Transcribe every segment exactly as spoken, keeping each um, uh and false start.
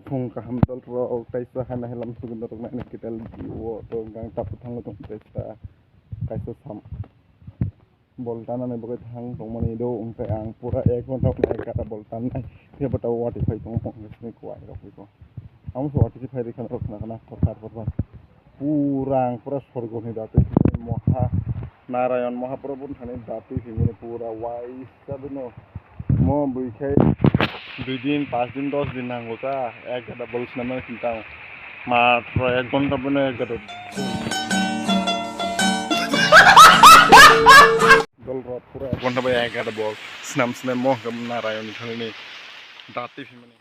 Phung kaham dol rok, kaisa haino helam sugwi norok naina kitel view o to gang tapu thangwi tong kaisa, kaisa sam. Bol tanani bagwi thang tongmani do, hwnkhe ang pura ek ghonta wngkha ekta bol tannai, phiyaba tabuk watwi phai tongo, hwnkhe sini kuai rok bai kho. Amo se watwi se phai rwkha norok khna khna, khorkar khorkar. Pura ang pura sorgoni datwi phimani moha, Narayan Mahaprabhu ni thani datwi phimani pura waisa bino. Mo bui khai dui din, panch din, dos din nango ta, ek gada bol swnamnani sintang. Matro ek ghonta bino ek gada. Dol rok pura ek ghonta bai ek gada bol swnam swnam mo Narayan ni thani datwi phimani.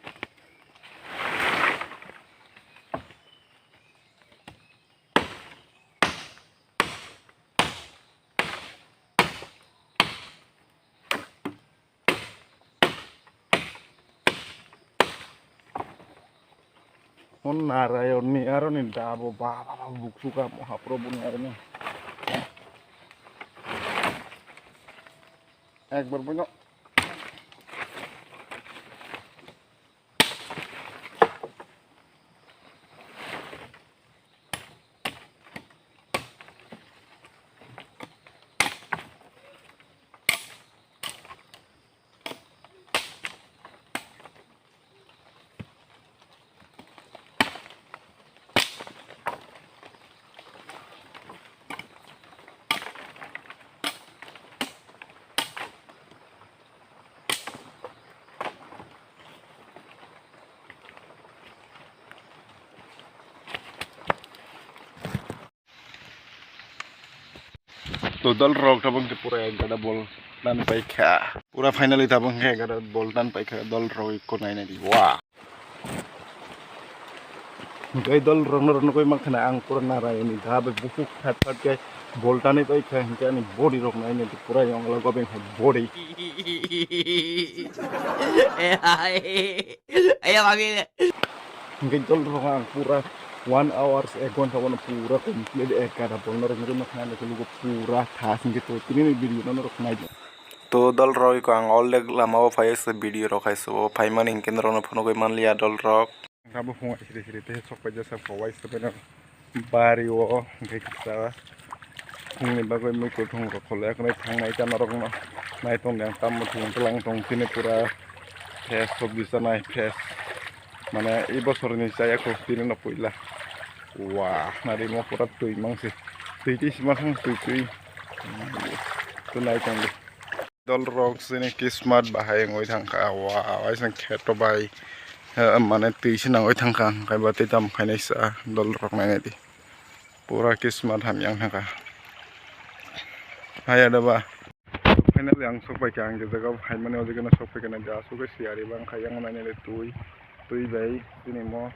O Narayan ni aro ni dabo ba, ba, ba, buksuka Mahaprabhu ni aro ni. Ekbar bono. To dol rok tabuk khe pura ek gada bol tan paikha. Pura finally tabuk khe ek gada bol tan paikha dol rok ikko nainai di. Wah. Hwnkhe dol rok no nugwi mankha na ang pura Narayan ni da bai bukhuk phat phat khe bol tanwi paikha, hwnkhe ani body rok nainai di pura yong logo beng hai body. Ayo, mami. Hingke dol rok ang pura one hours, ek ghonta bono pura complete ek gada bolno rok nugwi mankha, ani lugo pura thas hingke to tini ni video no norok nai. To dol rok iko ang all leg lama o phai se video rok hai se o phai mani hingke norok no phunugwi manliya dol rok. Ang bo phungo siri siri te sok pai jasa phawai se bari o hingke kisa. Phungni bagwi muikwthwng rok kholo, ekhorno thangnai ta norokno naitongdi ang, tamo thwng tlang tong tini pura fresh sobji chanai, fresh, mane, e bosorni chaya kho tini no puila. Wah, narimo pura twi mangsi, twi twi sima thang twi twi. To naitongdi. Dol rok chini kismat bahai wngwi thangkha, wah, waisa kheto bai, eh, mane twi se nangwi thangkha, hwnkhe bo tei tamo khainai sa dol rok nainai di. Pura kismat hamya wng thangkha. Haya da ba. Finally ang sok pai kha, ang je jaga o phaimani o jaga no sok pai kha, aswk khe siyari bang kha, yang nainai le twi, twi bai chini mo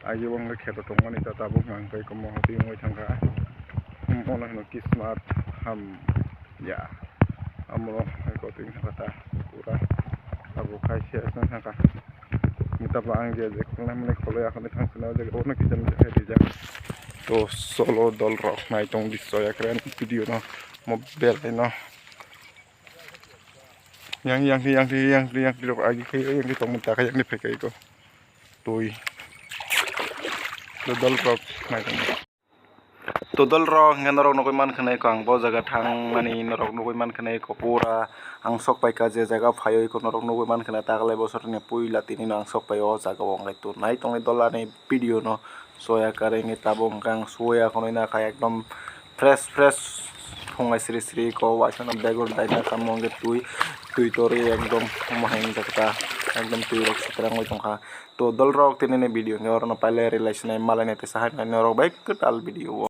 agi bo wngkha kheto tongmani ta tabuk ang tei komo twi wngwi thangkha. Mono hino kismat hamya. Amo hai kotwi wngkha ta pura tabuk khai se wngkha. Nita ba ang je je khulnai mwnai kholo ya khani thang sino je ono kisa misa khai rijak. To solo dol rok nai tong di soya kren video no mo belai no. Yang yang yang yang yang yang rok agi khai yang tong ta khai yang phai kai ko. Tui. To dol rok nai tong. To dol rok hingke norok nugwi mankha na eko ang bo jaga thangmani norok nugwi mankha na eko pura ang sok paikha je jaga phaiwi eko norok nugwi mankha na taklai bosorni puila tini no ang sok pai o jaga o hingke to nai tongwi dol ani video no soya karwi hingke tabuk hingke ang soya khonwi nakha ekdom fresh fresh phungai sri sri eko waisa no bego daina kamo hingke twi twi torwi ekdom omo hai wngjakha ekdom twi rok sitrangwi tongkha. To dol rok tini ni video hingke oro no pailai rwlai sinai malai nai tesa hai norok bai kwtal video o.